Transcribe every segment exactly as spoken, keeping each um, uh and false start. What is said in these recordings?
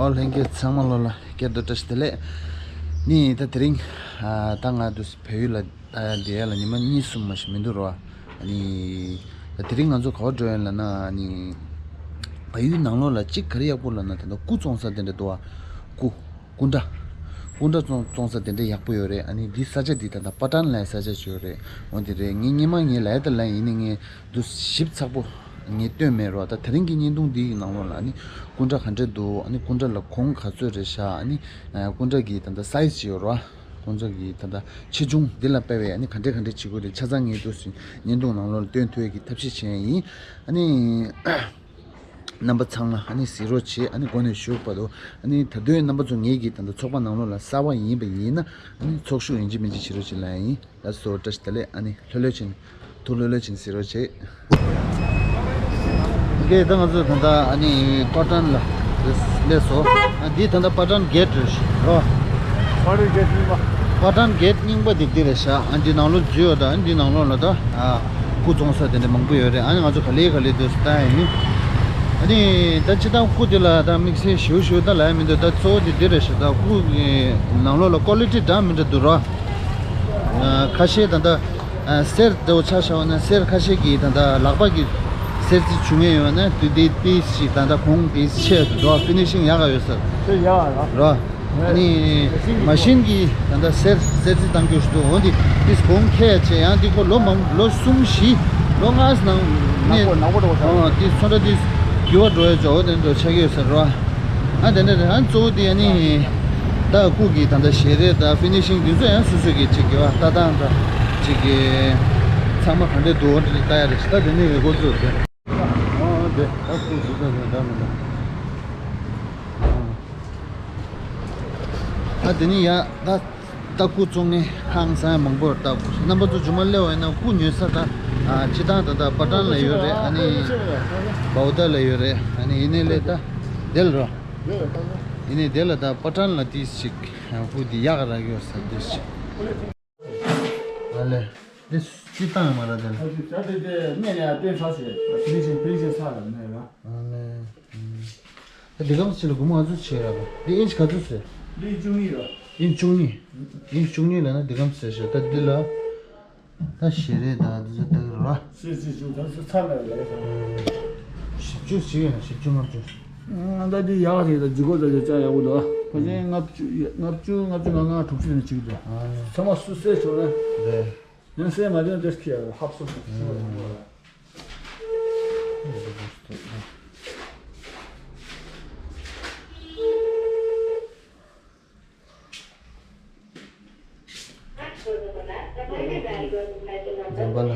ཨོ་ལྷན་རྒྱས་ཚང་མ་ལོ་ལ་སྐྱར་དུ་བཀྲ་ཤིས་བདེ་ལེགས། ནི་ད་དེ་རིང་ཨ་ད་ང་འདུག་བལ་ཡུལ་ལ་ཨ་བསྡད་ཡ་ལ་ཉི་མ་གཉིས་གསུམ་མ་ཞིག་མི་འདུག་རོ། ཨ་ནི་ད་དེ་རིང་ང་ཚོ་ག་པར་འགྲོ་ཡ་ལབ་ན། ཨ་ནི་བལ་ཡུལ་ནང་ལོགས་ལ་གཅིག་ག་རེ་ཡག་པོ་ལབ་ན། ད་ལྟ་སྐུ་བཙོང་ས་དེ་འདྲ་འདུག་བ། སྐུ། སྐུ་འདྲ། སྐུ་འདྲ་བཙོང་བཙོང་ས་དེ་འདྲ་ཡག་པོ་ཡོད་རེད། ཨ་ནི་འདི་ས་ཆ་འདི་ད་ལྟ་པ་ཊན་ལབ་ས་ཆ་ཅིག་ཡོད་རེད། འོ་འདི་རེད། ངས་སྔོན་མ་ངས་ལབ་ཡ་ད་ལབ་ཡིན་ནི། ངས་འདུག་ཞིབ་ཚགས་པོ་ངས་སྟོན་མེད་རོ། ད་དེ་རིང་གི་བརྙན་ཐུང་འདིའི་ནང་ལོགས་ལ་ཨ་ནི་སྐུ་འདྲ་ག་འདྲ་འདུག་ཨ་ནི་སྐུ་འདྲ་ལ་གོང་ག་ཚོད་རེད་ཤག་ཨ་ནི་ཨ་སྐུ་འདྲ་གི་ད་ལྟ་སའི་ཛི་ཅིག་ཡོད་རོ། སྐུ་འདྲ་གི་ད་ལྟ་ཆེ་ཆུང་འདི་ལ་དཔག་པའི་ཨ་ནི་ག་འདྲ་ག་འདྲ་བྱེད་དགོས་རེད། ཆ་ཚང་ངས་འདུག་སེ་བརྙན་ཐུང་ནང་ལོགས་ལ་སྟོན་ཐུབ་ཡ་གི་ཐབས་ཤེས་བྱེད་ཡ་ཡིན། ཨ་ནི། རྣམ་པ་ཚང་མ་ཨ་ནི་གཟིགས་རོགས་བྱེད། ཨ་ནི་འགོ་ནས་མཇུག་བར་དུ། ཨ་ནི་ད་དུང་རྣམ་པ་ཚོ་ངེད་ཀྱི་ད་ལྟ་ཚོགས་པ་ནང་ལོགས་ལ་གསར་པ་ཡིན་པ་ཡིན་ན། ཨ་ནི་ཚོགས་ཞུགས་ཡིན་གཅིག་མིན་གཅིག་བྱེད་རོགས་བྱེད་ལབ་ཡ་ཡིན། ལགས་སོ། བཀྲ་ཤིས་བདེ་ལེགས། ཨ་ནི་ལྷོད་ལྷོད་བྱས་ནས་ཐུགས་ལྷོད་ལྷོད་བྱས་ནས་གཟིགས་རོགས་བྱེད། ཨོ་ཁེ། ད་ང་ཚོ་ད་ལྟ་ཨ་ནི་པ་ཊན་ལ་སླེབས་སོང་། ཨ་འདི་ད་ལྟ་པ་ཊན་གེ་ཊི་རེད་ཤག་རོ། པ་ཊན་གེ་ཊི་རྙིང་པ། པ་ཊན་གེ་ཊི་རྙིང་པ་འདི་འདི་རེད་ཤག་ཨ་འདི་ནང་ལོགས་འཛུལ་ཡོད། ད་ཨ་འདི་ནང་ལོགས་ལ་ད་ཨ་སྐུ་བཙོང་ས་དེ་འདྲ་མང་པོ་ཡོད་རེད། ཨ་ནི་ང་ཚོ་ག་ལེ་ག་ལེ་འདུག་སེ་ལྟ་ཡ་ཡིན། ཨ་ནི་ད་སྤྱིར་བཏང་སྐུ་དེ་ལ་ད་དམིགས་བསལ་ཞེ་པོ་ཞེ་པོ་ད་ལབ་ཡ་མི་འདུག་ད་གཙོ་བོ་དེ་འདི་རེད་ཤག་ད་སྐུ་གི་ནང་ལོགས་ལ་ཀོ་ལི་ཊི་འདྲ་མི་འདྲ་འདུག་རོ། ཨ་ཁ་ཤས་ད་ལྟ་ཨ་གསེར་འདྲ་བོ་ཆ་བཞག་པ་ན། གསེར་ཁ་ཤས་ཀྱིས་ད་ལྟ་ལག་པ་གིས་གསེར་རྩི་འཇུ་མཁན་ཡོད་ན་དེ་དེ་དེ་ཞིག་ད་ལྟ་གོང་དེ་ཆེ་འདུག་ཕི་ནི་ཤིང་ཡག་ག་ཡོད་ས་དེ་ཡག་ར། རོ། ཨ་ནི་མ་ཤིན་གྱིས་ད་ལྟ་གསེར་གསེར་རྩི་བཏང་རྒྱུ་ཞིག་འདུག་འོ་འདི་དེ་གོང་ཁེ་ཆེ་ཡང་འདི་ཁོ་ལོ་མང་ལོ་གསུམ་བཞི་ལོ་ལྔ་ནང་ནས་ནག་པོ་ནག་པོ་འགྲོ་བ། ཨོ་དེ་ཚོ་འདྲ་དེ་འགྱུར་བ་འགྲོ་ཡ་འཇོག་དེ་འགྲོ་ཆགས་ཀྱི་ཡོད་ས་རོ། ཨ་དེ་འདྲ་རེད། ཨ་གཙོ་བོ་དེ་ཨ་ནི་ད་སྐུ་གི་ད་ལྟ་ཞལ་རས་དང་ཕི་ནི་ཤིང་དེ་ཚོ་ཡང་སོ་སོ་གི་ཅིག་གི་བ་ལྟ་སྟངས་དང་ཅིག་གི་ཚང་མ་ག་འདྲས་འདུག་འོ་དེ་ལྟ་ཡ་རེད། ད་དེ་ནས་འགོ་བཙུགས་ཏེ། ཨོ་དེ་ད་སྐུ་ཞིག་ད་དེ་འདྲ་མི་འདུག་ཨ་དེ་ནི་ཡ་ད། ད་སྐུ་བཙོང་མཁན་ཧང་སང་མང་པོ་ཡོད། ད་རྣམ་པ་ཚོ་མཇུག་མ་སླེབས་པ་ཡིན་ན་སྐུ་ཉོ་ས་ད་ཨ་སྤྱིར་བཏང་ད་ལྟ་པ་ཊན་ལ་ཡོད་རེད། ཨ་ནི་བའོ་ཏ་ལ་ཡོད་རེད། ཨ་ནི་ཡིན་ནའི་ལས་ད་དེ་ལ་རོ། ཡིན་ནའི་དེ་ལ་ད་པ་ཊན་ལ་ཏིས་ཅིག་སྐུ་འདི་ཡག་རག་ཡོད་ས་ཏིས་ཅིག་ཨ་ལེ། འདི་སྤྱིར་བཏང་ཡོད་མ་རེད་དེ་ལ། ཨ་ཙི་ད་དེ་དེ་སྨན་ཡང་བསྟན་ཚར་ཟེར། ཕི་ལིང་ཤིང་ཕི་ལིང་ཤིང་ཚར་ལ་ནས་ར། ཨ་ལེ། ཨ་འདི་གམ་ཕྱི་ལ་སྒོར་མོ་ང་ཚོ་བྱེད་ར་བ། འདི་ཨིན་ཅི་ག་ཚོད་ཟེར། འདི་བཅུ་གཉིས་ར། ཨིན་ཅི་བཅུ་གཉིས། ཨིན་ཅི་བཅུ་གཉིས་ལ་ན་འདི་གམ་ཟེར་ཤག་ད་འདི་ལ་ད་ཞལ་རས་དང་འདི་ཚོ་ལྟ་གི་ར། སེ་སེ་ཅུ་ད་ཚོ་ཚར་ལ་ལ་ཡ། བཞི་བཅུ་ཞིག་ཡོད་ན་བཞི་བཅུ་ལྔ་བཅུ། ད་འདི་ཡག་རེད། ད་ལྗིད་ཁོག་ད་ཅག་ཡག་པོ་འདུག་ཕལ་ཆེར་ལྔ་བཅུ་ལྔ་བཅུ་ལྔ་བཅུ་ང་ལྔ་དྲུག་ཅུ་ནས་གཅིག་འདུག་ཨ་ཚང་མ་སུ་སེ་ཆོག་ན། རེད། ཡང་སེ་མ་ལེན་དེ་ཁྱེར་ཧབ་སོ་སོ་སོ། འཛམ་བྷ་ལ།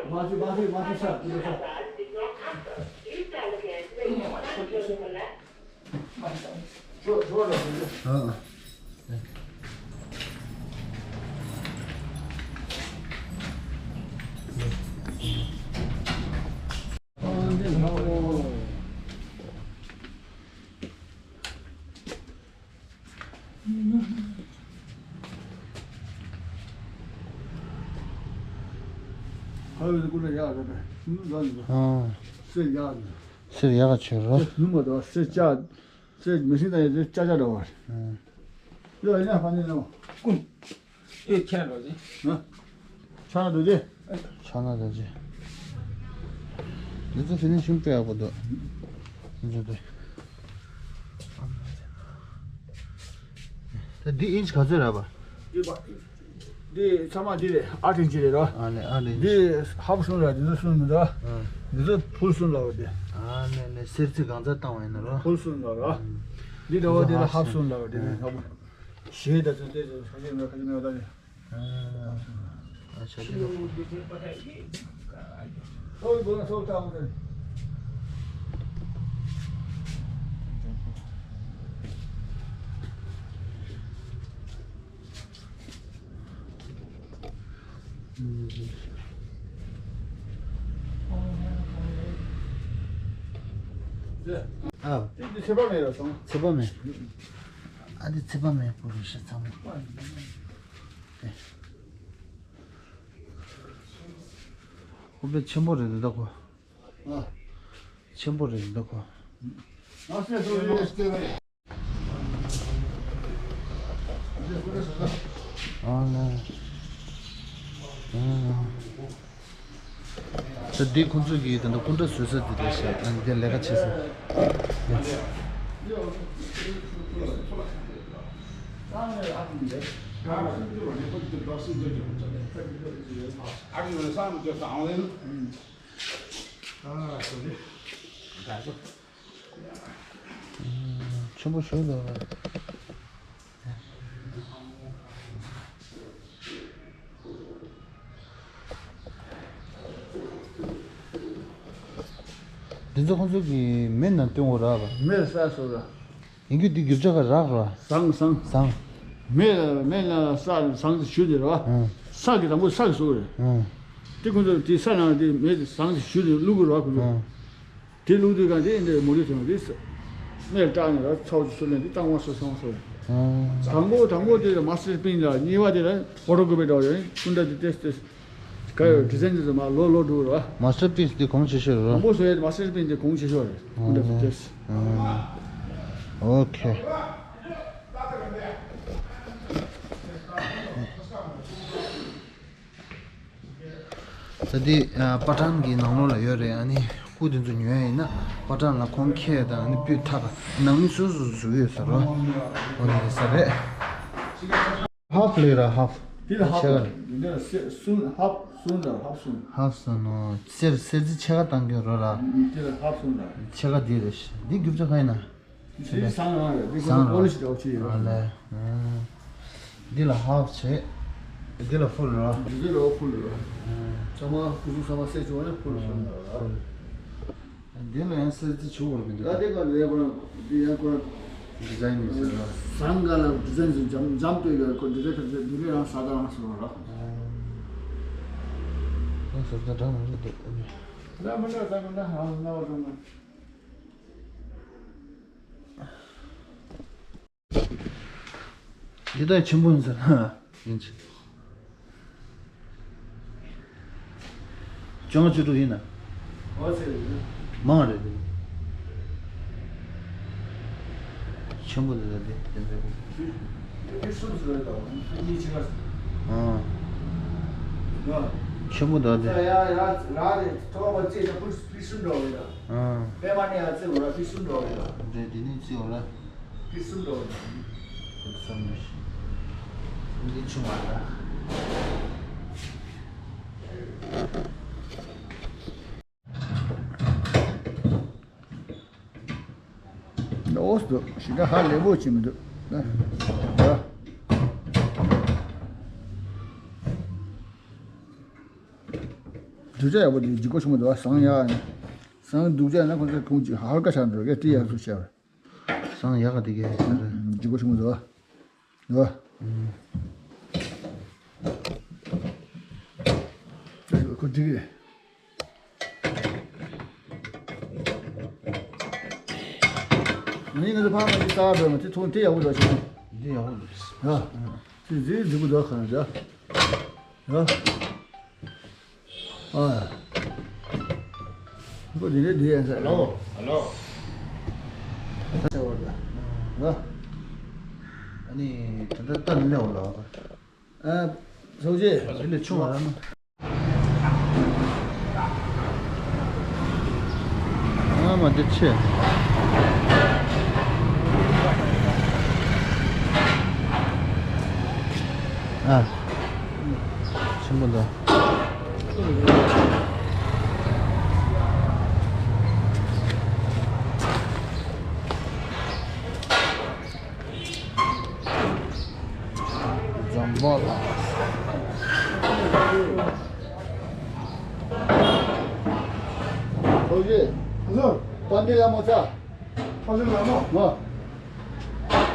མ་ཐུ་མ་ཐུ་མ་ཐུ་ས་ཐུ་ས། ཨ། སེར་ཡག་ཆེ་རོ། སེར་མི་ཤིང་དང་ཡ་ཅ་ཅ་འདྲ་བ། ཡ་ཡ་ཕ་ནི་ནོ། ཀུན། ཨེ་ཁྱེད་རོ་ཟེ། ན། ཆ་ན་རྡོ་རྗེ། ཆ་ན་རྡོ་རྗེ། འདི་ཚོ་ཕི་ནི་ཤིང་དཔེ་ཡག་པོ་འདུག་འདི་ཚོ་དེ། ད་འདི་ཨིན་ཅི་ག་ཚོད་རེད་པ། འདི་པ། འདི་ཚང་མ་འདི་རེད། ཨ་ཐེན་ཅི་རེད་རོ། ཨ་ནི་ཨ་ནི། འདི་ཧབ་གསུམ་ར། འདི་ཚོ་གསུམ་མི་འདུག་ཨ། འདི་ཚོ་ཕུལ་གསུམ་ལ་བ་འདི། ཨ་ནི་ནི་གསེར་ཚི་གང་ཚ་བཏང་བ་ཡིན་ན་རོ། ཕུལ་གསུམ་ལ་རོ། འདི་འདྲ་བ་འདི་ལ་ཧབ་གསུམ་ལ་བ་འདི་ནི་ཧབ། ཞེས་ད་ཚོད་ཏེ་ཚོད་ས་ཆེན་མེད་ཁ་ཆེན་མེད་ད་ནི། ཨ་ཆ་ཆེན། ཨོ་ཡི་སྒོ་ན་སོགས་ཐག་འོང་ད་ནི། ཨ། འདི་ཚེ་དཔག་མེད་རེད་སོང་། ཚེ་དཔག་མེད། ཨ་འདི་ཚེ་དཔག་མེད་པོ་རེད་ཤག་ཚང་མ། ཨེ། ཁོ་དཔེ་ཆེན་པོ་རེད་འདུག་ད་ཁོ། ཨ། ཆེན་པོ་རེད་འདུག་ཁོ། ཨ་ལ། ཨ། ད་འདི་ཁོང་ཚོས་ཀྱིས་ད་ལྟ་སྐུ་འདྲ་བཟོ་ས་འདི་རེད་ཤག་ཨ་ནི་འདི་ལས་ཀ་བྱེད་ས། ཆེན་པོ་ཞིག་འདུག་འདི་ཚོ་ཁོང་ཚོ་གི་མེ་ནང་སྟོན་འོ་ར་བ། མེ་ས་སོ་ར། ཡིན་རྒྱུ་འདི་རྒྱུ་ཆ་ག་རག་ར། ཟངས་ཟངས། ཟངས། མེ་མེ་ལ་ས་ཟངས་དེ་ཞུ་དེ་ར་བ། ཨང་། ས་གི་དང་པོ་ས་གི་སོ་རེད། ཨང་། དེ་ཁོང་ཚོ་དེ་ས་ནང་དེ་མེ་དེ་ཟངས་དེ་ཞུ་དེ་བླུག་གི་ར་བ་ཁོང་ཚོ། ཨང་། དེ་བླུགས་དུས་གང་དེ་འདྲའི་མུ་ལི་ཚོ་རེད། སྨད་སྐྲག་ནས་ར་ཚོགས་ཀྱི་སུ་ལེན་དེ་བཏང་བ་སོ་སོང་སོ། དང་པོ་དང་པོ་དེ་ལ་མ་སི་ཊར་པིན་ལ་གཉིས་པ་དེ་ལ་ཕོ་ཊོ་ཀོ་པི་འདྲ་བ་ཡོད་ཀུན་འདྲ་དེ་ཏེས་ཏེས་ག་ཡོད་ཌི་ཛའིན་དེ་ཚོ་མ་ལོ་ལོ་འགྲོ་ར། མ་སི་ཊར་པིས་དེ་གོང་ཆེ་ཤོས་རེད། དང་པོ་བཟོ་ཡས་མ་སི་ཊར་པིན་དེ་གོང་ཆེ་ཤོས་རེད་ཀུན་འདྲ་དེ་ཏེས། ཨོ་ཁེ། ད་འདི་ཨ་པ་ཊན་གྱི་ནང་ལོགས་ལ་ཡོད་རེད། ཨ་ནི་སྐུ་དེ་ཚོ་ཉོ་ཡ་ཡིན་ན་པ་ཊན་ལ་ཁོང་ཁྱེད་དང་ཨ་ནི་སྤུས་ཐག་ནང་མི་སོ་སོ་བཟོ་ཡོད་ཟེར་རོ། འོ་འདི་རེད་ས་རེད། ཧབ་ལས་ར་ཧབ། འདི་ལ་ཧབ་ཆེ་ག་རེད། འདི་ལ་སེ་སུན་ཧབ་སུན་དང་ཧབ་སུན། ཧབ་སུན་ནོ་སེར་སེར་རྩི་ཆེ་ག་བཏང་གི་རོ་ར། འདི་ལ་ཧབ་སུན་དང་ཆེ་ག་འདི་རེད། འདི་རྒྱུ་ཆ་ག་ཡིན་ན། འདི་ཟངས་རང་རེད། འདི་ཟངས་རང་པོ་ལི་ཤི་འདྲ་བོ་ཅིག་ཡོད། ཨ་ལས། འདི་ལ་ཧབ་བྱེད། འདི་ལ་ཕུལ་རོ། འདི་ལ་ཕུལ་རོ། ཚང་མ་སྐུ་གཟུགས་ཚང་མ་སེ་བྱུང་བ་ན་ཕུལ་ཕུལ་རོ། འདི་ལ་ཡང་སེ་རྩི་བྱུག་དགོས་རེད་མི་འདུག་ད་འདི་ག་ལས་ཁོ་རང་འདི་ཡང་ཁོ་རང་ཌི་ཛའིན་ཡིན་ཟེར་རོ། ཟངས་ག་ལ་ཌི་ཛའིན་ཟིན་འཇམ་འཇམ་སྟོད་ཡོད་ཁོ་འདི་ལས་ཁ་འདི་ལས་རང་ས་ག་རང་སོང་རོ། ཨ་ཟེར་ད་གྲང་མོ་འདུག་ལ་མི་འདྲ་ད་མི་འདྲ་ཧང་ང་བ་རང་ང་། འདི་ད་ཆེན་པོ་ཡིན་ཟེར་ན་ཡིན་ཅི། བཅོ་ལྔ་བཅུ་དྲུག་ཡིན་ན། ཨོ་ཙི། མང་རེད་འདི། ཆེན་པོ་འདི་ད་འདི་དེ་འདྲ་གི། ཕི་སུམ་ཟེར་བ་དང་གཉིས་ཆེ་ག་ཨང་། ཡ། ཆེན་པོ་འདི་ད་འདི། ཡ་ཡ་ར་རེད་ཐོག་པ་ཙེ་ད་ཕི་སུམ་འགྲོ་རེད་ད། ཨང་། པད་མ་ནས་ཡ་ཙེ་འོ་ར་ཕི་སུམ་འགྲོ་རེད་ད། འདི་འདི་ནས་ཙེ་འོ་ར། ཕི་སུམ་འགྲོ་རེད་ད། ཕི་སུམ་ནས། འདི་ཆུང་བ་རེད་ད། ནོ་སི་འདུག་ཞེ་དྲག་ཧ་ལས་པོ་བྱེད་མི་འདུག་ན། ཡ། སྡུག་ཅག་ཡག་པོ་འདུག་ལྗིད་ཁོག་ཆེན་པོ་འདུག་ཟངས་ཡག་ནི། ཟངས་སྡུག་ཅག་ན་ཁོང་ཚོས་ཁོང་ཅིག་ཧར་ཀ་ཆགས་འགྲོ་གས་དེ་ཡག་ཚུལ་བྱས་པ། ཟངས་ཡག་ག་དེ་གས་ཟེར་རེད། ལྗིད་ཁོག་ཆེན་པོ་འདུག་ཡ། ཁོ་འགྲིག་གི་རེད། ང་ཡིན་ན་ཕ་མ་ཅིག་ལྟ་བ་འདྲ་མ་དེ་ཐོག་དེ་ཡག་པོ་འདྲ་ཞིག་འདི་ཡག་པོ་འདུག་ཡ། དེ་ཟིག་འགྲིག་པོ་འདུག་ག་ན་ཡ། ཡ། ཨ། ཁོ་དེ་འདྲའི་འདི་ཡན་ས། ཧ་ལོ། ཧ་ལོ། ད་ཆ་བར་ད། ཡ། ཨ་ནི་ད་ལྟ་ལྟ་ནི་ལེའོ་ལ། ཨ། སོག་ཅི། དེ་ལས་ཆུང་བ་ར་ན། ཨ་མ་དེ་ཆེ། ཨ། ཆེན་པོ་འདུག་འཛམ་བུ་གླིང་། ཨོ་ཡེ། ཧ་ལོ། པཎྜི་ཏ་ལ་མོ་ཚ། པཎྜི་ཏ་ལ་མོ། མོ།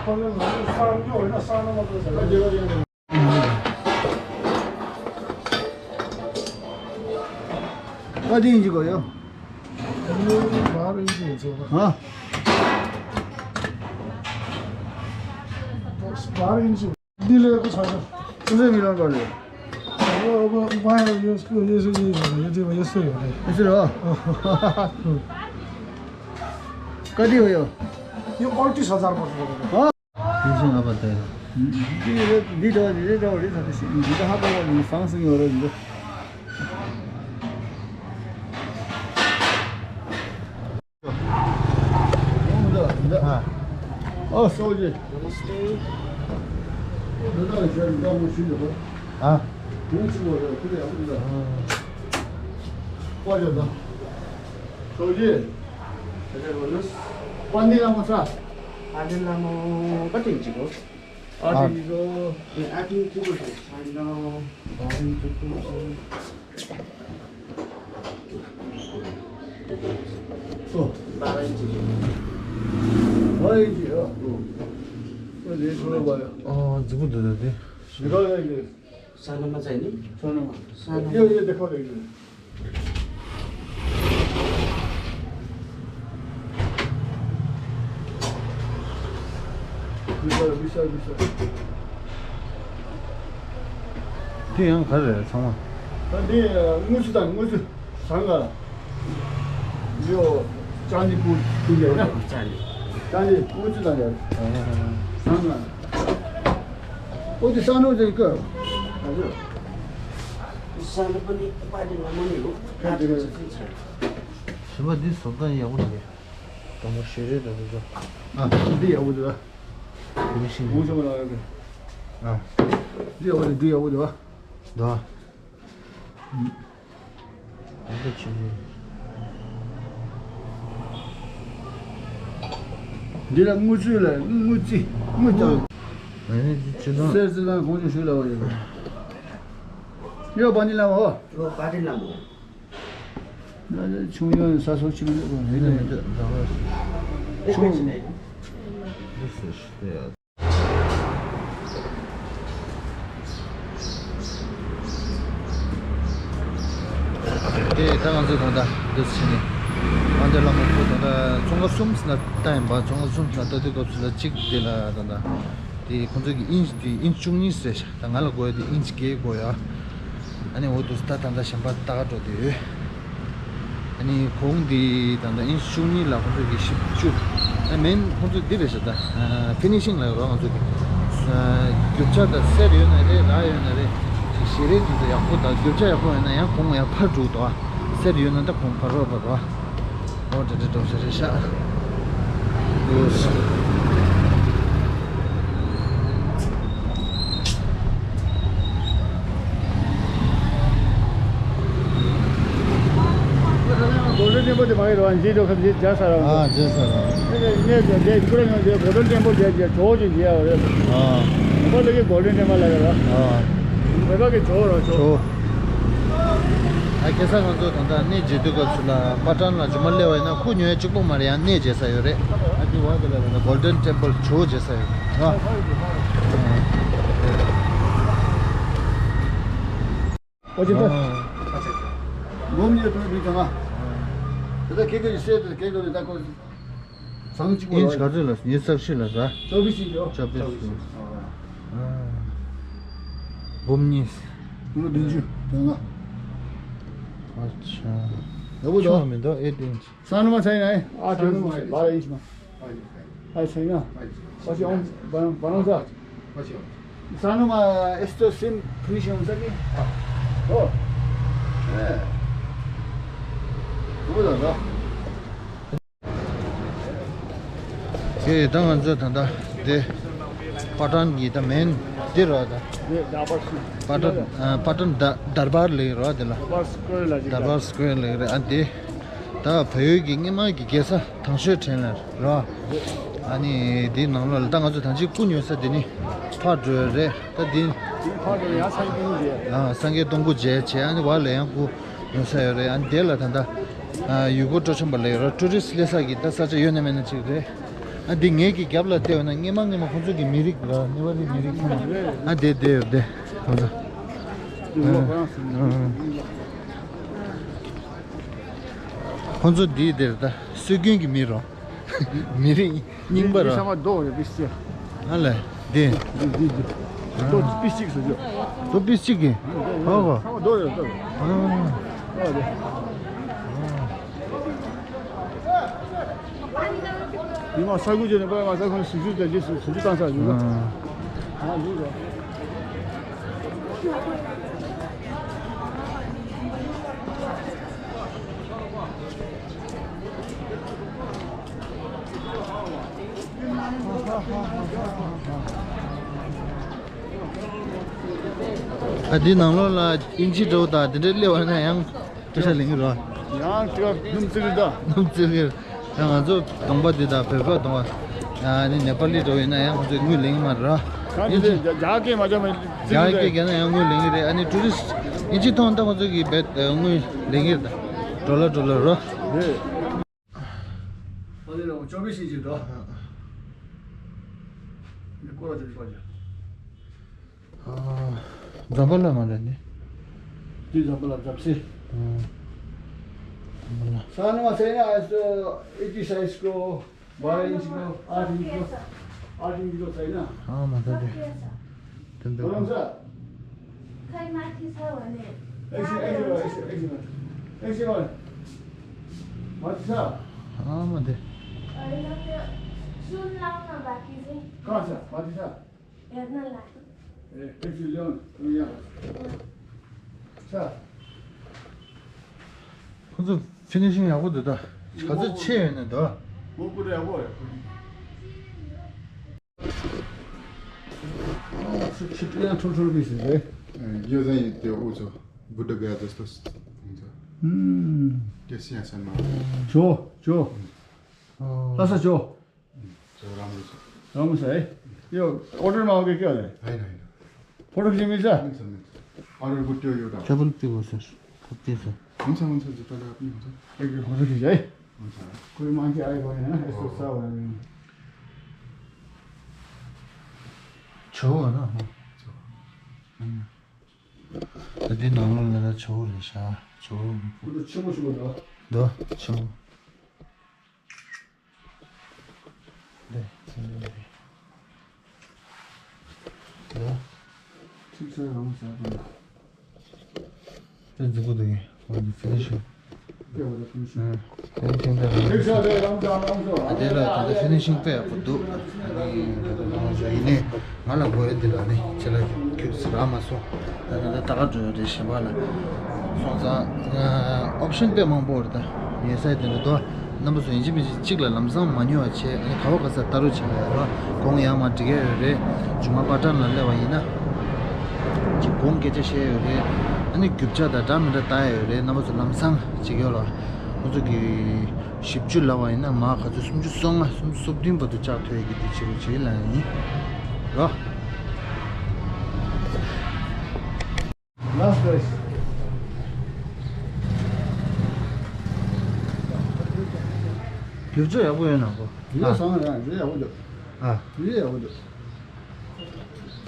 པཎྜི་ཏ་ལ་མོ་ས་ར་ཉོ་ཡིན་ན་ས་ར་མོ་ཚ་ས་ར་ཉོ་ཡིན་ན། ཨ་དེ་ཡིན་གྱི་གོ་ཡོ། ཧ། འདི་ལས་ཁོ་ཚ་ཚ། ཁོ་ཚོས་མི་ལོན་པ་རེད། ཨ་ཨ་ཨ་ཡོད་ཡོད་ཡོད་ཡོད་ཡོད་ཡོད་ཡོད་ཡོད་ཡོད། कति हो यो? यो अडतिस हजार पर्छ तपाईँको। हाँ? तिन सय अब त। ये, ये, दुई डबल, दुई डबल, दुई डबल, दुई डबल, दुई डबल, दुई डबल, दुई डबल। हाँ। ओ, सोझे। नमस्ते। हाँ। पाँच हजार। सोझे। हजुर, भन्नुहोस्। पाँच दिन लामो छ। पाँच दिन लामो कति इन्चीको? आठ इन्चीको। ए, आठ इन्चीको छ। छैन। बाह्र इन्चीको छ। ओ। बाह्र इन्चीको। छ इन्ची हो। अँ, झिक्क दुख्छ त्यो। सानोमा चाहिँ नि? सानोमा। सानो। यो, यो देखाऊ न, यो। विशाल, विशाल, विशाल। त्यो यहाँ खै रहेछ, छेउमा। अँ, त्यो, अँ, मुजु त, मुजु। सँग। यो चाँदी पु-, पुग्यो होइन? चाँदी। चाँदी मुजु त, अँ। सँग। ओ, त्यो सानो चाहिँ के हो? हजुर। सानो पनि पार्टी नमान्ने हो। कहाँ देख्यो? पार्टी चाहिँ छ। Shimba, this sometimes you won't get. Don't share it, don't do. अँ, दुई अब त। Finishing. मुजु बनायो के? अँ। दुई अब त, दुई अब त। द। འདི་ལ་དངུལ་ཆུ་ལ་དངུལ་རྩི་དངུལ་དང་། གསེར་རྩི་དང་གོང་ཆུ་ཞུ་ལ་བ་ཡོད། ཡོད་པ་ནི་ལ་འོ། ཡོད་པ་ནི་ལ་འོ། ཆུང་ཡོད་ས་སོ་ཆུང་ཡོད་པ་མི་ལ་མི་འདུག་ཆུང་། དེ་ད་ང་ཚོས་ད་ལྟ་འདི་ཕྱིན་ནས་དཔལ་ལྡན་བླ་མ་ཁོ་ད་ལྟ་ཙོང་ཁ་གསུམ་ཟིན་ན་ལྟ་ཡིན་པ། ཙོང་ཁ་གསུམ་ཟིན་ན་ལྟ་དུས་སྐབས་སུ་ལ་གཅིག་དེ་ལ་ད་ལྟ་དེ་ཁོང་ཚོ་གི་ཨིན་ཅི་དེ་ཨིན་ཅི་བཅུ་གཉིས་ཟེར་ཤག་ད་ང་ལ་དགོས་ཡ་དེ་ཨིན་ཅི་བརྒྱད་དགོས་ཡ། ཨ་ནི་འོ་དུས་ད་ད་ལྟ་གཞན་པ་ལྟ་ག་འགྲོ་དུས། ཨ་ནི་གོང་འདི་ད་ལྟ་ཨིན་ཅི་བཅུ་གཉིས་ལ་ཁོང་ཚོ་གི་བཞི་བཅུ། ཨ་མིན་ཁོང་ཚོ་འདི་རེད་ཤག་ད་ཕི་ནི་ཤིང་ལ་རོ་ང་ཚོ་གི་རྒྱུ་ཆ་དང་གསེར་ཡོད་ན་རེད། ར་ཡོད་ན་རེད། ཞེ་རེ་དུས་ཚོད་ཡག་པོ་དང་རྒྱུ་ཆ་ཡག་པོ་ཡོད་ན་ཡང་གོང་ཡང་འཕར་འགྲོ་འདུག་ཨ་གསེར་ཡོད་ན་ད་གོང་འཕར་རོགས་པ་རོ། ཨོ་དེ་འདྲ་འགྲོ་ཞེ་རེ་ཤག་གོ་ལོ་ཆེན་པོ་དེ་མ་ཡིན་རོ། འཇིག་འགྲོ་ཁ་འཇིག་རྒྱ་ས་ར། ཨ་རྒྱ་ས་ར། ནས་ནས་དེ་ཁུ་ར་ཡོང་དེ་གོ་ལོ་ཆེན་པོ་རྒྱ་རྒྱ་ཇོ་ཅིག་རྒྱ་བ་རེད། ཨ་མ་ལ་གི་གོ་ལོ་ཆེན་པོ་ལ་ར། ཨ་མེ་ཁ་གི་ཇོ་ར་ཇོ། ཇོ། ཨ་ཁ་སང་ང་ཚོ་ད་ལྟ་གནས་མཇལ་དུས་སྐབས་སུ་ལ་པ་ཊན་ལ་རྗེས་མ་སླེབས་པ་ཡིན་ན་ཁུ་ཉོ་ཡ་གཅིག་པོ་མ་རེད། ཡང་གནས་མཇལ་ས་ཡོད་རེད། ཨ་དེ་བ་དེ་ལ་ད་ལྟ་གོལ་ཌན་ཊེམ་པལ་ཇོ་མཇལ་ས་ཡོད་རེད། ཨ། ཨོ་ཅི་ཏོ། ཨ། ངོམ་ཉེ་དུ་མི་ཚང་མ། དེ་ད་ཁེ་ཁེ་ཡི་སེ་དེ་ཁེ་ཁེ་ཡི་ད་ཁོ། ཚང་གཅིག་པོ་ཨིན་ཅི་ག་ཚོད་ལ་ཉི་ཤུ་རྩ་བཞི་ལ་ར། ཅོ་བི་སི་ཡོ། ཅོ་བི་སི། ཨ། འབུམ་གཉིས། ལོ་བདུན་ཅུ་དོན་ལྔ། ཨ་ཆ། ཡག་པོ་འདུག་ཆུང་བ་མི་འདུག་ཨེ་ཊི་ཨིན་ཅི། སང་ལོ་མ་ཚད་ཡིན་ཨེ། ཨ་ཆ་ནུ་མ་ཡིན་བ་ཨིན་ཅི་མ། ཨ་ཆ་ཡིན་ཨ། ཨ་ཆ་ཡིན་ཨ། བ་རང་བ་རང་ས། སང་ནུ་མ་ཨེ་སི་ཏོ་སིམ་ཕི་ནི་ཤིང་ཡོང་ས་གི། ཨོ། ཨེ། ཨོ་ལ་ལ། ཨེ་ད་ང་ཚོ་ད་ལྟ་དེ་པ་ཊན་གྱི་ད་མེན་དེ་རོ་ད། པ་ཊན་ཨ་པ་ཊན་ད་དར་བར་ལེ་རོ་དེ་ལ། དར་བར་སི་ཀོ་ཡར་ལེ་རེད་ཨ་དེ། ད་བལ་ཡུལ་གྱི་སྔོན་མ་གི་རྒྱལ་ས་དང་ཤོས་ཁྲེན་ལ་རོ། ཨ་ནི་དེའི་ནང་ལོགས་ལ་ད་ང་ཚོ་ད་ཅི་སྐུ་ཉོ་ས་དེ་ནི་ཕར་འགྲོ་ཡ་རེད་ད་དེ། དེ་ཕར་འགྲོ་ཡ་སངས་རྒྱས་སྟོང་མཇལ། ཨ་སངས་རྒྱས་སྟོང་སྐུ་མཇལ་བྱས་ཨ་ནི་བར་ལ་ཡང་སྐུ་ཉོ་ས་ཡོད་རེད། ཨ་ནི་དེ་ལ་ད་ལྟ་ཡུལ་སྐོར་སྤྲོ་འཆམ་པ་ལ་ཡོད་ར་ཊུ་རི་སི་སླེབས་ས་གི་ད་ས་ཆ་ཡོད་ན་མེད་ན་ཅིག་རེད། ཨ་འདི་ངེད་ཀྱི་རྒྱབ་ལ་བལྟས་ཡོད་ན་སྔོན་མ་སྔོན་མ་ཁོང་ཚོ་གི་མི་རིགས་ར་ནེ་ཝ་རི་མི་རིགས་ཚང་མ་ཨ་དེ་དེ་ཡོད་དེ་ཁོང་ཚོ། ཁོང་ཚོ་འདི་དེར་ད་སྲོལ་རྒྱུན་གྱི་མི་རོ། མི་རིགས་རྙིང་པ་རོ། ཤ་མ་རྡོ་རེ་པིས་ཅི། ཨ་ལས་འདི། འདི་འདི་འདི། རྡོ་པིས་ཅིག་སུ་ཇོ། རྡོ་པིས་ཅིག་གི། ཧོ་ཧོ། ཤ་མ་རྡོ་རེ་རྡོ་རེ། ཨ། ཨ་རེ། ང་ས་ཁུལ་ཅན་ནས་པ་ང་ས་ཁུལ་ཟིན་བྲིས་དང་རྗེས་སུ་ཟིན་བྲིས་བཏང་ས་ཡོད་ན། ང་ཡོད་རོགས། ཨ་འདི་ནང་ལོགས་ལ་ཨིན་ཇི་འདྲ་བོ་དང་དེ་འདྲ་སླེབས་པ་ན་ཡང་སྐད་ཆ་ལེན་གི་རོགས། ཡང་ཅིག་སྣུམ་བཙིར་གི་ད། སྣུམ་བཙིར་གི། ཡང་ང་ཚོ་གདོང་པ་འདི་དང་བོད་པ་གདོང་པ། ཨ་ནི་ནེ་པ་ལི་འདྲ་བོ་ཡིན་ན་ཡང་ང་ཚོས་དངུལ་ལེན་གི་མ་རེད་ར། གང་ཨིན་ཅི་ཇི་རྒྱ་རྒྱ་སྐད་མ་སྦྱངས་པའི་རྒྱ་སྐད་རྒྱག་ན་ཡང་དངུལ་ལེན་གི་རེད། ཨ་ནི་ཊུ་རི་སི་ཊི་ཨིན་ཇི་མཐོང་ད་ང་ཚོ་གི་བེད་དངུལ་ལེན་གི་རེད་ད། ཌོ་ལར་ཌོ་ལར་རོ། རེད། ཨ་ནི་ལོ་བཅོ་བའི་ཤིང་ཅིག་འགྲོ། ཨ། ནི་སྐོར་ཅིག་སྐོར་ཅིག་ཨ། འཛམ་བུ་གླིང་མ་རེད་ནི། འདི་འཛམ་བུ་གླིང་འཛམ་ཟེ། ཨ། འཛམ་བུ་གླིང་། ས་ནི་མ་ཟེ་ནི་ཨ་སོ་ཨི་ཏི་སའི་སི་ཀོ་བ་རེ་ཨིན་ཅི་ཀོ་ཨ་ཏི་ཨིན་ཅི་ཀོ་ཨ་ཏི་ཨིན་ཅི་ཀོ་ས་ཡིན་ན། ཨ་མ་ད་དེ། དེ་འདུག་གོ་རང་ས། ཁའི་མ་ཐི་ས་བ་ནི། ཨེ་ཤི་ཨེ་ཤི་ཨེ་ཤི་ཨེ་ཤི་ཨེ་ཤི་མ་ཐི་ས། ཨ་མ་དེ། ཨ་ཡ་ཡ་སུན་ལང་ན་བ་ཀི་ཟི། གང་ས་མ་ཐི་ས། ཡ་ན་ལ། ཨེ་ཨེ་ཤི་ལོན་ཡ། ས། ཁོ་ཚོ་ཕི་ནི་ཤིང་ཡག་པོ་འདུག་ད། ག་ཚོད་ཆེ་ཡོད་ན་འདུག་མོ་ཀུ་རེ་ཡག་པོ་ཡོད། ཁྲོ་ཁྲོ་བི་སི་རེད། ཡོད་ཟེར་ཡིན་ཏེ་འུ་ཚོ་བུ་ཌ་ག་ཡ་དེ་སྟོ། ཨུམ། ཏེ་སི་ཡ་སན་མ། ཇོ་ཇོ། ལྷ་ས་ཇོ། ཇོ་རམ་རུ་སོ། རམ་རུ་སོ་ཨེ། ཡོ་ཨོ་ཌར་མ་འོ་གེ་ཀྱོ་ལེ། ཧའི་ཧའི། ཕོ་ཊོ་ཁྱི་མི་ས། མི་ཚ་མི་ཚ། ཨ་རུ་གུ་ཏོ་ཡོ་ད། ཁྱབ་པ་ལ་ཏི་གོ་སར། ཁབ་ཏི་སར། མི་ཚ་མི་ཚ་ཇི་ཏ་ལ་མི་ཚ། ཨེ་གི་ཕོ་ཊོ་ཁྱི་ཨེ། མི་ཚ། ཁོའི་མང་ཆེ་ཨེ་གོ་ནི་ན་ཨེ་སོ་ས་བ་ནི། ཇོ་བ་ན་ཧོ། ཇོ། ད་འདི་ནང་ལོགས་ལ་ད་ཇོ་བོ་རེད་ཤག་ཇོ་བོ། ཁོ་ཚོ་ཆེན་པོ་ཞིག་འདུག་འདུག་ཆེན་པོ། འདི་ཚོ་འདི་འདི་རེད། འདུག་ཁྲིག་ཆ་རང་ཟ་དང་། དེ་འཛུགས་པོ་འདུག་གི་འོ་འདི་ཕི་ནི་ཤིང་། ཨ། དེ་ནི་ཐེངས་འདི་རང་། ཨ་དེ་ལ་ད་ལྟ་ཕི་ནི་ཤིང་དཔེ་ཡག་པོ་འདུག་ཨ་ནི་ད་ལྟ་ང་ཚོ་ཡིན་ནའི་ང་ལ་དགོས་ཡ་འདི་ལ་ནི་ཁྱེད་ལ་ཁྱུག་ཙམ་རག་མ་སོང་། ད་ད་ད་ད་ག་འགྲོ་ཡ་རེད་ཞེས་པ་ལ་སོང་ཙང་ཨོབ་ཤན་དཔེ་མང་པོ་རེད། ད་ཡོད་ས་དེ་འདྲ་འདུག་རྣམ་པ་ཚོ་ཡིན་གཅིག་མིན་གཅིག་གཅིག་ལ་ལམ་སང་མ་ཉོ་བ་བྱས། ཨ་ནི་ག་བ་ག་ས་ལྟ་རུ་བྱས་ཡོད་རོགས། གོང་ཡང་མ་འགྲིག་ཡ་ཡོད་རེད། ཇུ་མ་པ་ཏན་ལ་སླེབས་པ་ཡིན་ན། ཅིག་གོང་སྐད་ཆ་བཤད་ཡོད་རེད། ཨ་ནི་རྒྱུ་ཆ་དང་འདྲ་མི་འདྲ་ལྟ་ཡ་ཡོད་རེད། རྣམ་པ་ཚོ་ལམ་སང་ཅིག་ཡོད་ལ། ཁོ་ཚོ་གི་བཞི་བཅུ་ལབ་པ་ཡིན་ན་མ་ག་ཚོད་སུམ་ཅུ་སོ་ལྔ་སུམ་ཅུ་སོ་བདུན་བར་དུ་བཅག་ཐུབ་ཡ་གི་དེ་བྱེད་རོགས་བྱེད་ལ་ཡིན་རོགས། Last price. རྒྱུ་ཆ་ཡག་པོ་ཡོད་ན་གོ། ཡོད་སོང་ཡང་ཡོད་ཡག་པོ་འདུག་ཨ། ཡོད་ཡག་པོ་འདུག་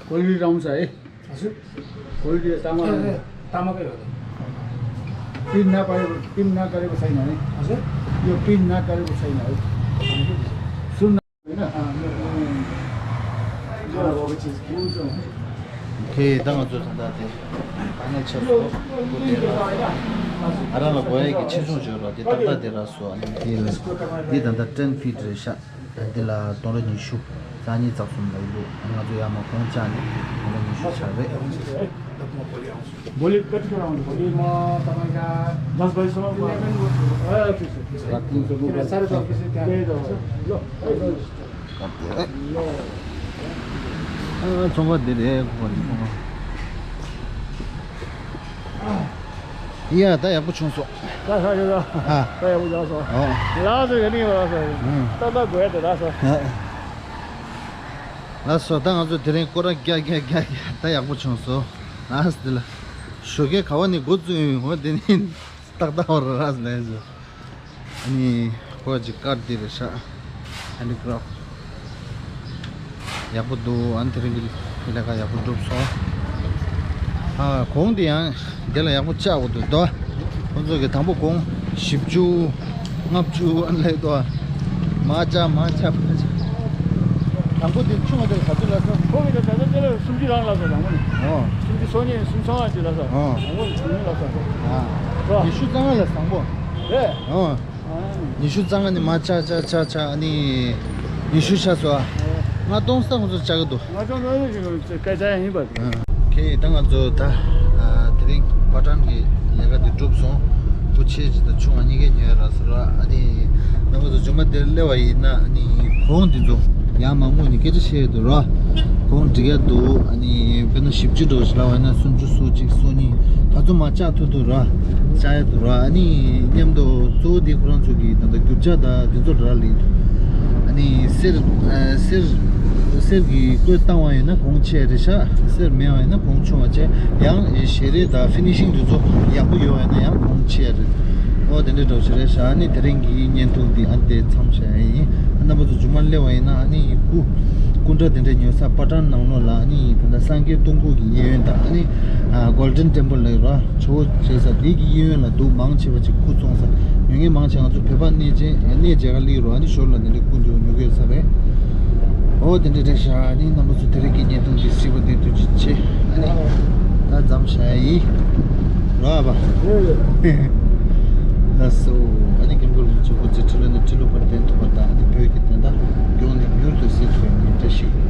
ཀོ་ལི་ཊི་རང་ས་ཨེ། ཨ་སི། ཀོ་ལི་ཊི་ཏག་མ་རེད། ཏག་མ་ཀ་ཡོད། པིན་ན་ཀ་རེ་པིན་ན་ཀ་རེ་པ་སའི་ན་ཨེ། ཨ་སི། ཡོད་པིན་ན་ཀ་རེ་པ་སའི་ན་ཨེ། སུ་ན། དེ་ད་ང་ཚོ་ད་ལྟ་དེ་ཕ་ནས་ཆགས་སོ། ང་རང་ལ་དགོས་ཡས་ཀྱི་ཆེ་ཆུང་བརྗོད་རོགས། དེ་ཏག་ཏག་དེ་རག་སོང་། ཨ་ནི་དེ་ལ་འདི་ད་ལྟ་ཊེན་ཕིཊ་རེད་ཤག་འདི་ལ་སྟོང་ར་ཉི་ཤུ་རྩ་གཉིས་རྩ་གསུམ་ལ་ཡོད། ང་ཚོ་ཡར་མར་གོང་བཅག་ནས་སྟོང་ར་ཉི་ཤུ་ཆགས་རེད། बोलिए, कति को राउन्ड? बोलिए, म तपाईँका दस बजीसम्म। ए, ठिक छ, ठिक छ। रात को। किन साढे दस बजी त्यहाँ। त्यही त हो। ल, ल। ཚོང་པ་འདི་རེད། ཁོ་ཚོང་པ། ཡ་ད་ཡག་པོ་བྱུང་སོང་། ད་ཧ་ཡོད་ད། ཧ། ད་ཡག་པོ་བྱུང་སོང་། ཨོ། ལགས་སོ། ཡ་ནི་ལགས་སོ། ཨང་། ད་ད་དགོས་ཡ་དེ་ལགས་སོ། ཧ། ལགས་སོ། ད་ང་ཚོ་དེ་རིང་སྐོར་ར་རྒྱག་རྒྱག་རྒྱག་རྒྱག་ད་ཡག་པོ་བྱུང་སོང་། ལགས་སོ། དེ་ལ་ཞོགས་ཀས་ག་བ་ནས་འགོ་བཙུགས་ཡོང་། འོ་དེ་ནི་ཏག་ཏག་བར་ར་ལས་སོ། ཨ་ནི་ཁོ་ཅིག་ཀར་དེ་རེད་ཤག་ཧེན་ཌི་ཀྲབ་ཡག་པོ་འདུག་ཨ་ནི་དེ་རིང་གི་ལས་ཀ་ཡག་པོ་གྲུབ་སོང་། ཨ། གོང་དེ་ཡང་དེ་ལ་ཡག་པོ་བཅག་དགོས་འདུག་དོ། ཁོ་ཚོ་གི་དང་པོ་གོང་བཞི་བཅུ་ལྔ་བཅུ་ཨ་ནི་ལས་དོ། མ་བཅག་མ་བཅག་མ་བཅག་དང་པོ་དེ་ཆུང་བ་དེ་ག་ཚོད་ལ་སོང་། ཁོ་གི་དེ་ད་ལྟ་དེ་ལ་སུམ་ཅུ་རང་ལ་སོང་། དང་པོ་ནི། ཨོ། སུམ་ཅུ་སོ་གཉིས་སུམ་ཅུ་སོ་ལྔ་ཅིག་ལ་སོང་། ཨོ། དང་པོ་ནི་ཉི་ཤུ་རྩ་ལྔ་ལ་བཟང་པོ། རེད། ཨོ། ཉི་ཤུ་རྩ་ལྔ་ནི་མ་ཆ་ཆ་ཆ་ཆ་ཨ་ནི། ཉི་ཤུ་ཆགས་སོང་ཨ། ལྔ་སྟོང་ཙམ་ང་ཚོ་བཅག་གི་འདུག་ལྔ་སྟོང་ཙམ་ཞིག་སྐད་ཆ་ཡིན་པ། ཨ། ཁེ་ད་ང་ཚོ་ད་ཨ་དེ་རིང་པ་ཊན་གྱི་ལས་ཀ་དེ་གྲུབ་སོང་། སྐུ་ཆེ་ཅིག་དང་ཆུང་བ་གཉིས་ཀའི་ཉོས་ར་སོ་ར། ཨ་ནི་རྣམ་པ་ཚོ་མཇུག་མ་དེར་སླེབས་པ་ཡིན་ན། ཨ་ནི་གོང་དེ་ཚོ་ཡང་མང་པོ་ནས་སྐད་ཆ་བཤད་ཡོད་འདུག་ར། གོང་འགྲིག་ཡ་འདུག་ཨ་ནི་དཔེར་ན་བཞི་བཅུ་འགྲོ་ཞིག་ལབ་པ་ཡིན་ན། སུམ་ཅུ་སོ་གཅིག་སོ་གཉིས་ད་ཚོ་མ་བཅག་ཐུབ་ཐུབ་ར། བཅག་ཡ་འདུག་ར། ཨ་ནི་མཉམ་དུ་གཙོ་བོ་དེ་ཁོ་རང་ཚོ་གི་ད་ལྟ་རྒྱུ་ཆ་དང་དེ་ཚོ་རག་ལས་འདུག་ཨ་ནི་གསེར་ཨ་གསེར་གསེར་གྱི་བཀོད་བཏང་བ་ཡིན་ན་གོང་ཆེ་རེད་ཤག་གསེར་མེད་པ་ཡིན་ན་གོང་ཆུང་བ་བྱས། ཡང་ཞལ་རས་དང་ཕི་ནི་ཤིང་དེ་ཚོ་ཡག་པོ་ཡོད་པ་ཡིན་ན་ཡང་གོང་ཆེ་རེད། ཨོ་དེ་འདྲའི་འདྲ་བོ་ཞིག་རེད་ཤག་ཨ་ནི་དེ་རིང་གི་བརྙན་ཐུང་འདི་ཨ་འདི་མཚམས་བཞག་ཡ་ཡིན། རྣམ་པ་ཚོ་མཇུག་མ་སླེབས་པ་ཡིན་ན། ཨ་ནི་སྐུ་སྐུ་འདྲ་དེ་འདྲ་ཉོ་ས་པ་ཊན་ནང་ལོགས་ལ། ཨ་ནི་དེ་འདྲ་སངས་རྒྱས་སྟོང་སྐུ་གི་གཡས་གཡོན་དང་། ཨ་ནི་ཨ་Golden Temple་ལབ་ཡོད་ར། ཇོ་བོ་བྱེད་ས་དེ་གི་གཡས་གཡོན་ལ་འདུག་མང་ཆེ་བ་ཅིག་སྐུ་བཙོང་ས་ཉོ་མཁན་མང་ཆེ་ང་ཚོ་བོད་པ་གནས་ཆེན་གནས་མཇལ་ཁ་སླེབས་རོགས། ཨ་ནི་ཞོར་ལ་དེ་འདྲའི་སྐུ་འདྲ་ཉོ་གི་ཡོད་ས་རེད། ཨོ་དེ་འདྲ་རེད་ཤག་ཨ་ནི་རྣམ་པ་ཚོ་དེ་རིང་གི་བརྙན་ཐུང་འདི་གཟིགས་པ་དེ་ཐུགས་རྗེ་ཆེ། ཨ་ནི་ད་མཚམས་བཞག་ཡ་ཡིན་ར་བ། ལགས་སོ། ཨ་ནི་སྐྱབས་མགོན་རིན་པོ་ཆེ་སྐུ་ཚེ་ཁྲི་ལོ་ནས་ཁྲི་ལོ་བར་བརྟན་ཐུབ་པ་དང་། ཨ་ནི་བོད་ཀྱི་བདེན་མཐའ་མགྱོགས་ནས་མྱུར་དུ་གསལ་ཐུབ་པའི་ངེས་བཀྲ་ཞུ།